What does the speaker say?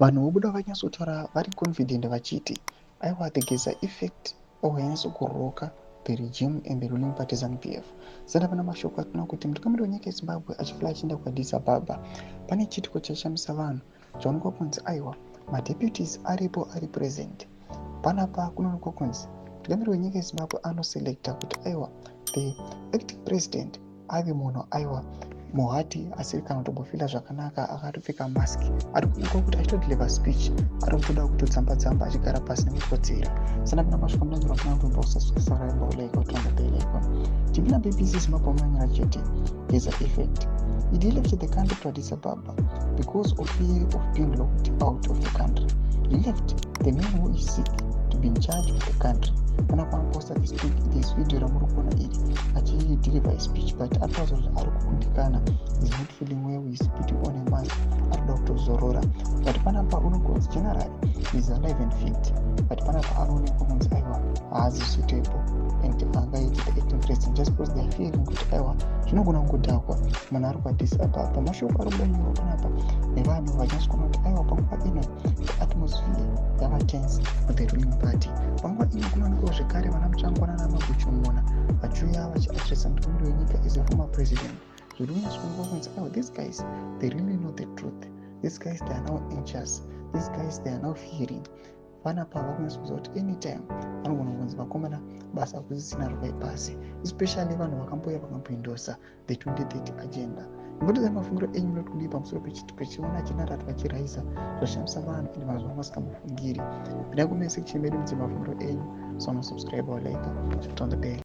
Vanhu vobuda vanyatsotaura vari confident vachiti aiwa, the Geza effect wakanyatsokuroka the regime and the ruling party ZANU PF. Saka pana mashoko atinoona kuti mutungamiri wenyika yeZimbabwe achifly achienda kuAddis Ababa, pane chiitiko chashamisa vanhu chaonekwa kunzi aiwa, madeputies aripo, ari present panapa. Kunoonekwa kunzi mutungamiri wenyika yeZimbabwe anoselecta kuti aiwa, the acting president ave munhu aiwa muhati asiri kana kutombofeela zvakanaka, akatopfeka mask, ari kuonekwa kuti achitodeliver speech ari kutoda kutodzamba dzamba achigara pasi nekukotsera. Sana pana mashoko munanyora kuna usasubscribe, like, turn the bell icon. Tipina BBC Zimbabwe manyora chete Geza effect. He left the country to Addis Ababa because of fear of being locked out of the country. He left the man who is sick to be in charge of the country. Pana panoposta this video ramuri kuona iri achideliver a speech, but ari kutaura kuti ari kukundikana, is not feeling well, is putting on a mask, ari kuda kutozorora. But panapa unogonzi generally is alive and fit, but panapa anoonekwa kunzi aiwa, haazi suitable and angaiti the acting president just because they are fearing kuti aiwa, zvinogona kungodhakwa munhu ari kuAddis Ababa. Mashoko ari kudanyorwa panapa nevanhu vachinyatsikuona kuti aiwa, panguva ino the atmosphere yava tense with the ruling party. Panguva ino kunoonekwawo zvekare vana Mutsvangwa nana vachiuya vachiaddressa mutungamiri wenyika as a former president. Zviri kunyatsokuonekwa kunzi aiwa, these guys, they really know the truth. These guys, they are now anxious. These guys, they are now fearing. Panapa vakunyatsokuziva kuti anytime vanogona kunzi vakomana, basa kusisina, rovai pasi, especially vanhu vakamboya vakamboendorsa the 2030 agenda. Imbotidza mafungiro enyu, munoti kudii pamusoro pechiitiko chiona chinarati vachiraisa zvashamisa vanhu ende mazuva vasingambofungiri? Pinda comment section medu mudze mafungiro enyu. So nosubscribe or like, turn the bell.